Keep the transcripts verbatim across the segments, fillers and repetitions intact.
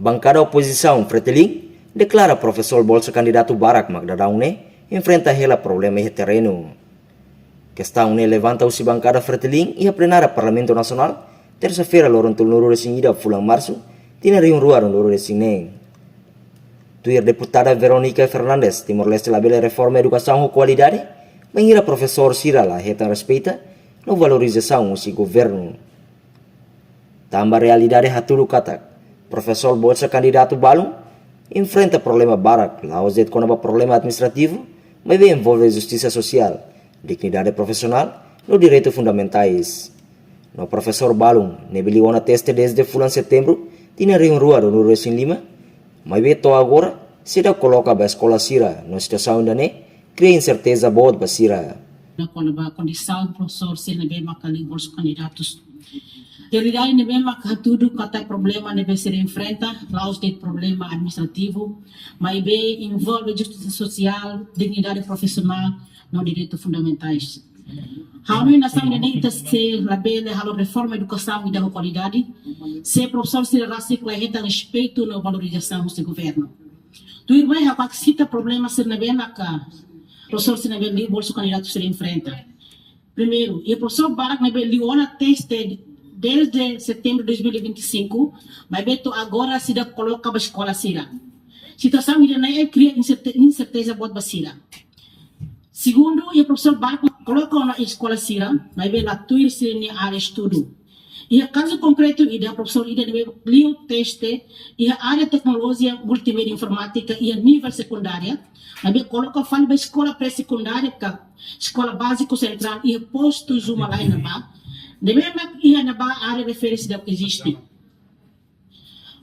Bankada opozisaun Fretilin deklara profesór bolsa kandidatu barak mak daudaun ne'e enfrenta hela problema iha terrenu. Kestaun ne'e levanta husi bankada Fretilin iha plenária Parlamentu Nasionál, tersa-feira, loron tolunulu-resin-ida fulan Marsu, tinan rihun rua ruanulu-resin-neen. Tuir deputada Veronica Fernandes, Timor-Leste labele reforma edukasaun ho kualidade bainhira profesór sira la hetan respeita no valorizasaun husi governu. Tanba realidade hatudu katak profesór bolsa kandidatu balun enfrenta problema barak, la'ós de'it kona-ba problema administrativu, maibé envolve justisa sosiál, dignidade profisionál no direitu fundamentais. No profesór balun ne'ebé liu ona teste dezde fulan Setembru tinan rihun rua ruanulu-resin-lima, maibé to'o agora seidauk koloka ba eskola sira, no situasaun ida-ne'e kria inserteza boot ba sira. Kona-ba kondisaun profesór sira ne'ebé maka liu bolsa kandidatu. Realidade ne'ebé maka hatudu katak problema ne'ebé sira enfrenta la'ós de'it problema administrativu, maibé envolve justisa sosiál, dignidade profisionál no direitu fundamentais. Ha'u hanoin nasaun ida-ne'e ita sei labele halo reforma edukasaun ida ho kualidade se profesór sira rasik la hetan respeitu no valorizasaun husi governu. Tuirmai ha'u hakarak sita problema sira ne'ebé maka profesór sira ne'ebé liu bolsa kandidatu sira enfrenta. Primeiru, iha profesór barak ne'ebé liu ona teste dezde Setembru dois mil e vinte e cinco, maibé to'o agora seidauk koloka ba eskola sira. Situasaun ida-ne'e kria inserte-, inserteza boot ba sira. Segundu, iha profesór barak koloka ona eskola sira, maibé la tuir sira-nia área estudu. Iha kazu konkretu ida, profesór ida ne'ebé liu teste iha área teknolojia multimédia informátika iha nivel sekundária, maibé koloka fali ba eskola pré-sekundária ka eskola báziku sentrál iha postu Zumalain ne'ebá, ne'ebé mak iha ne'ebá área refere seidauk eziste.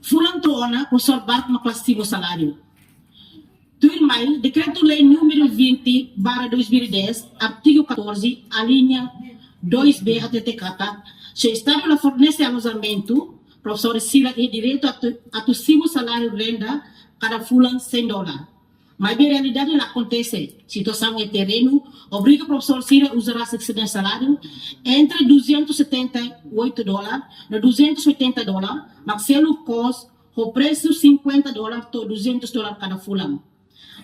Fulan to'o ona, profesór barak mak la simu saláriu. Tuirmai, Dekretu-Lei número vinte barra dois mil e dez, artigu catorze, alínea dois B, hatete katak, se Estadu la fornese alojamentu, profesór sira iha direitu atu, atu simu saláriu renda kada fulan cem dólar. Maibé realidade la akontese. Situasaun iha terrenu obriga profesór sira uza rasik sira-nia saláriu entre duzentos e setenta e oito dólar no duzentos e oitenta dólar, mak selu kos ho presu cinquenta dólar to'o duzentos dólar kada fulan.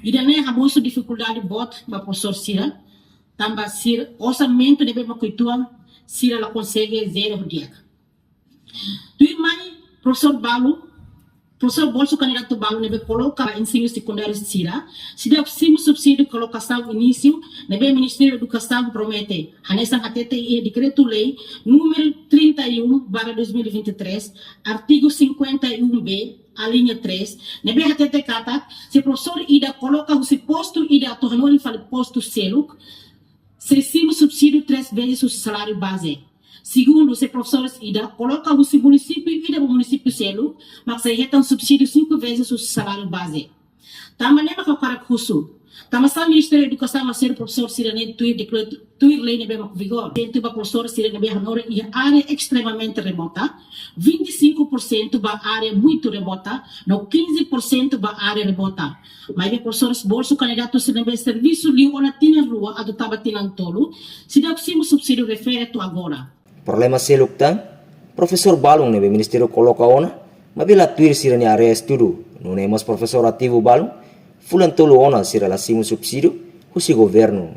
Ida-ne'e hamosu difikuldade boot ba profesór sira, tanba sira orsamentu ne'ebé mak uitoan sira la konsege jere ho di'ak. Tuirmai, profesór balu, profesór bolsa kandidatu balu ne'ebé koloka ba ensinu sekundáriu sira, seidauk simu subsídiu kolokasaun inísiu ne'ebé Ministériu Edukasaun promete, hanesan hatete iha Dekretu-Lei número trinta e um barra dois mil e vinte e três, artigu cinquenta e um B, alínea três, ne'ebé hatete katak, se profesór ida koloka husi postu ida atu hanorin fali postu seluk, sei simu subsídiu três vezes husi saláriu baze. Segundu, se profesór ida koloka husi munisípiu ida ba munisípiu seluk, mak sei hetan subsídiu cinco vezes husi saláriu baze. Tanba ne'e mak ha'u hakarak husu. Tanba sá Ministériu Edukasaun la selu profesór sira-ne'e tuir dekretu, tuir lei ne'ebé mak vigor. Porsentu ba profesór sira ne'ebé hanorin iha área extremamente remota, vinte e cinco por cento ba área muito remota, no quinze por cento ba área remota. Maibé profesór bolsa kandidatu sira ne'ebé servisu liu ona tinan rua atu tama tinan tolu, seidauk simu subsídiu refere to'o agora. Problema seluk tan, profesór balun ne'ebé Ministériu koloka ona, maibé la tuir sira-nia área estudu, nune'e mós profesór ativu balun, fulan tolu ona sira la simu subsídiu husi governu.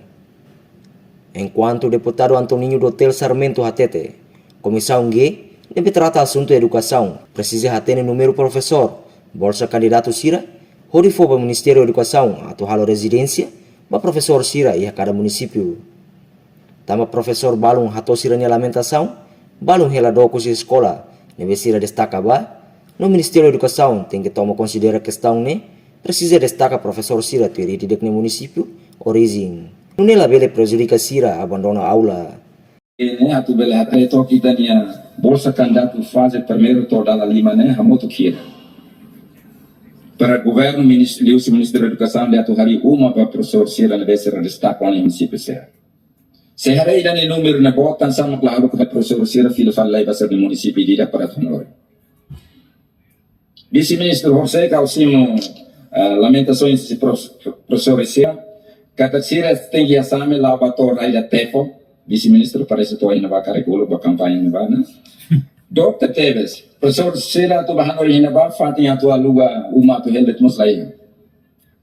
Enkuantu deputadu Antoninho Dotel Sarmento hatete, Komisaun G, ne'ebé trata asuntu edukasaun, presiza hatene númeru profesór bolsa kandidatu sira, hodi fó ba Ministériu Edukasaun atu halo rezidénsia ba profesór sira iha kada munisípiu. Tanba profesór balun hato'o sira-nia lamentasaun, balun hela dook husi eskola ne'ebé sira destaka ba, no Ministériu Edukasaun tenke toma konsidera kestaun ne'e, presiza destaka profesór sira tuir ida-idak nia munisípiu orijen. Nune'e labele prejudika sira abandona aula. Ne'e atu bele hatete katak ita-nia bolsa kandidatu faze primeiru to'o dala lima ne'e hamutuk hira. Para governu, minis-, liuhusi Ministériu Edukasaun atu harii uma ba profesór sira ne'ebé sira destaka ona iha munisípiu sira. Se haree ida-ne'e númeru ne'e boot, tansá mak la haruka profesór sira fila fali lai ba sira-nia munisípiu ida-idak para atu hanorin. Vise-Ministru José, ha'u simu, ah, lamentasaun husi pros-, profesór sira, katak sira tenke iha exame la'o ba to'o rai da Tefo, Vise-Ministru parese to'o iha ne'ebá karik uluk ba kampaña ne'ebá, ne'e? Dokter Tebes, profesór sira atu ba hanorin iha ne'ebá, fatin atu aluga uma atu hela de'it mós laiha.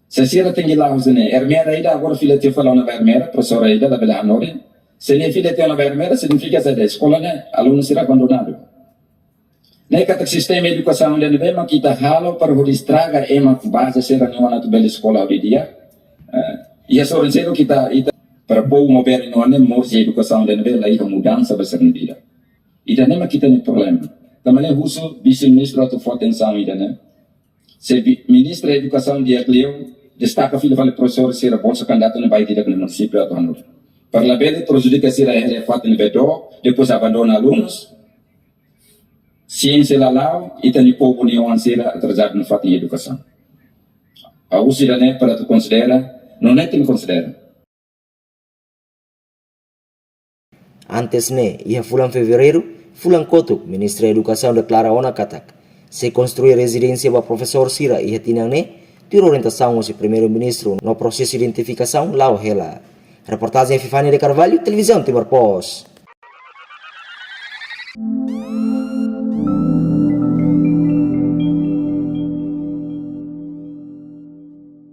Se sira tenke la'o husi ne'e, ermera ida agora fila tiha fali ona ba ermera, profesora ida labele hanorin. Se nia fila tiha ona ba ermera, signifika saida? Eskola ne'e, alunu sira abandonadu. Ne'e katak sistema edukasaun ida ne'ebé mak ita halo para hodi estraga ema baze sira-nia oan atu bele eskola hodi di'ak. Eh, iha sorin seluk ita, ita para povu modernu ne'e moris iha edukasaun ida ne'ebé laiha mudansa ba sira-nia vida. Ida-ne'e mak ita-nia problema. Tanba ne'e husu vise-ministru atu fó atensaun ida-ne'e. Se vi-, ministra edukasaun di'ak liu, destaka fila fali profesór sira bolsa kandidatu ne'ebá ita-nia munisípiu atu hanorin. Para labele prejudika sira iha fatin ne'ebé dook, depois abandona alunus. Siénsia la la'o, ita-nia povu nia oan sira atrasadu iha fatin edukasaun. Ha'u husu ida-ne'e para atu konsidera, no ne'e tenke konsidera. Antes ne'e, iha fulan Fevereiru, fulan kotuk, Ministra Edukasaun deklara ona katak sei konstrui rezidénsia ba profesór sira iha tinan ne'e, tuir orientasaun husi Primeiru-Ministru no prosesu identifikasaun la'o hela. Reportajen Epifania de Carvalho, Televizaun Timor Post.